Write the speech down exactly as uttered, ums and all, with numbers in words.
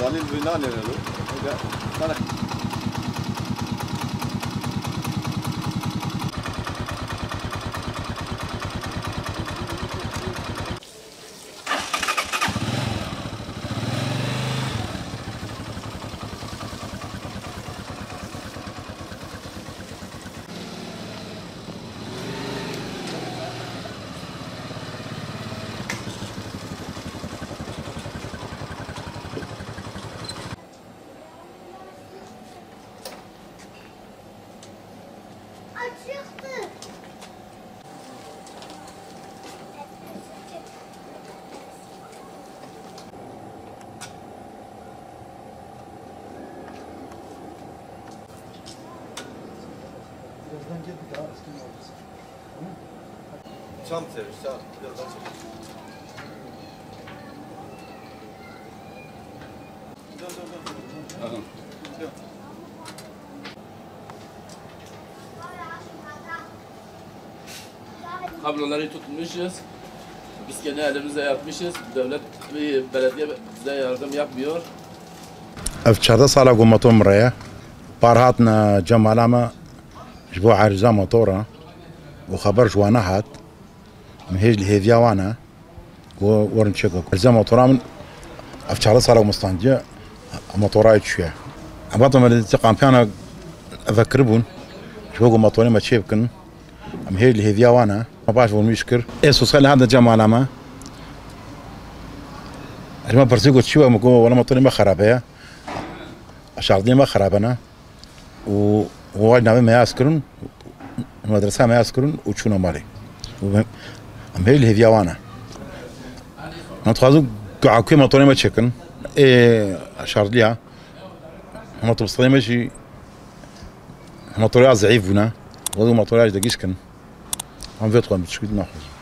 Yanî li vî nanê re lo. Çam seviş, çam. Biraz daha çek. Kabloları tutmuşuz. Biz kendi elimizle yapmışız. Devlet ve belediye bize yardım yapmıyor. Ev çardeh sala ku motor min re ye. Par hatine cemala me ji bo erza motora û xeber ji wan nehat. Em hêj li hêviya wan e. Ku werin çêko. Erza motora min ev çardeh sala ku min standiye, motora çûye. Em hatin me li kampiyana eve kiribûn. Ji bo ku motorê me çê bikin. Em hêj li hêviya wan e. Me baş vurmîş kir. Ê sosyal hate cemala me. Ji me pirsî ku çi we, min got, wela motorê me xerabe ye. Şarjê me xerabe ne. Û, û vaj navê me yaz kirin, medresa me yaz kirin û çûne malê. Û em, em hêj li hêviya wan e. Em dixwazin ku ewkê motorê me çêkin. Ê şarjliya. Motobusxanê me jî motorê ya zeîf bûne. Wezî motorê ya jî de gîş kin. Em vê dixwazin biçûk naxwazin.